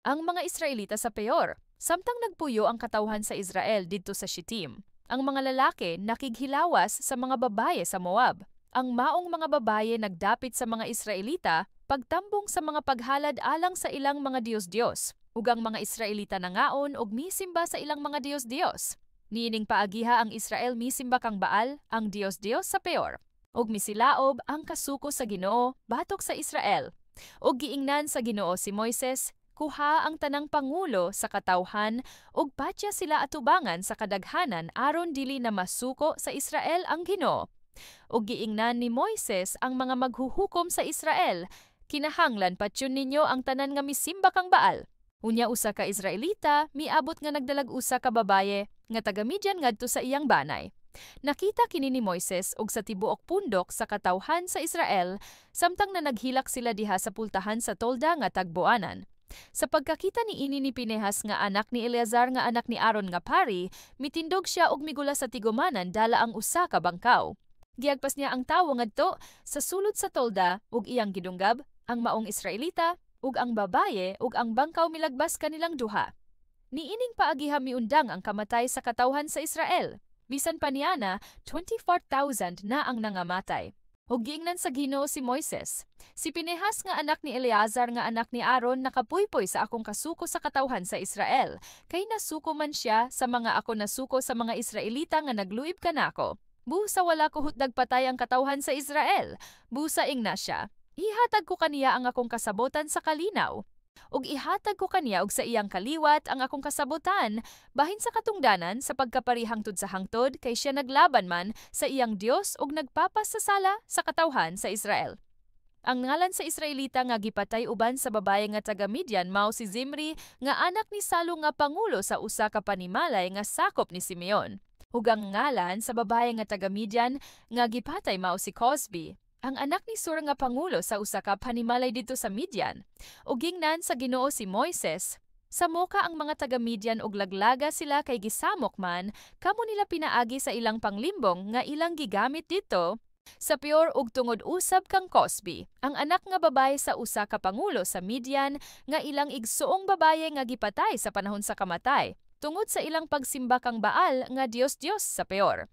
Ang mga Israelita sa Peor. Samtang nagpuyo ang katawhan sa Israel didto sa Shittim, ang mga lalaki nakighilawas sa mga babaye sa Moab. Ang maong mga babaye nagdapit sa mga Israelita pagtambong sa mga paghalad alang sa ilang mga diyos-diyos. Ug ang mga Israelita nangaon og misimba sa ilang mga diyos-diyos. Niining paagiha ang Israel misimba kang Baal, ang diyos-diyos sa Peor. Ug misilaob ang kasuko sa Ginoo batok sa Israel. Ug giingnan sa Ginoo si Moises, "Kuha ang tanang pangulo sa katawhan ug patya sila atubangan sa kadaghanan aron dili na masuko sa Israel ang Ginoo." Ug giingnan ni Moises ang mga maghuhukom sa Israel, "Kinahanglan patyon ninyo ang tanan nga misimba kang Baal." Unya usa ka Israelita miabot nga nagdalag usa ka babaye nga taga Midian ngadto sa iyang banay. Nakita kini ni Moises ug sa tibuok pundok sa katawhan sa Israel samtang nanaghilak sila diha sa pultahan sa tolda nga tagboanan. Sa pagkakita niini ni Pinehas nga anak ni Eleazar nga anak ni Aaron nga pari, mitindog siya og migula sa tigumanan dala ang usa ka bangkaw. Giagpas niya ang tawo ngadto sa sulod sa tolda ug iyang gidunggab ang maong Israelita ug ang babaye, ug ang bangkaw milagbas kanilang duha. Niining paagiha miundang ang kamatay sa katawhan sa Israel. Bisan pa niana, 24,000 na ang nangamatay. Ug giingnan sa Ginoo si Moises, "Si Pinehas nga anak ni Eleazar nga anak ni Aaron nakapuypoy sa akong kasuko sa katawhan sa Israel, kay nasuko man siya sa mga ako nasuko sa mga Israelita nga nagluib kanako. Busa wala ko hutdag patay ang katawhan sa Israel." Busa ingna siya, "Ihatag ko kaniya ang akong kasabotan sa kalinaw. Ug ihatag ko kaniya ug sa iyang kaliwat ang akong kasabotan bahin sa katungdanan sa pagkapari hangtod sa hangtod, kay siya naglaban man sa iyang Dios ug nagpapasasala sa katawhan sa Israel." Ang ngalan sa Israelita nga gipatay uban sa babaye nga taga Midian mao si Zimri nga anak ni Salu nga pangulo sa usa ka panimalay nga sakop ni Simeon. Ug ang ngalan sa babaye nga taga Midian nga gipatay mao si Cosbi, ang anak ni Sur nga pangulo sa usa ka panimalay didto sa Midian. Ug gingnan sa Ginoo si Moises, "Samoka ang mga taga Midian ug laglaga sila, kay gisamok man kamo nila pinaagi sa ilang panglimbong nga ilang gigamit didto sa Peor ug tungod usab kang Cosbi, ang anak nga babaye sa usa ka pangulo sa Midian nga ilang igsuong babaye nga gipatay sa panahon sa kamatay, tungod sa ilang pagsimba kang Baal nga Dios-Dios sa Peor."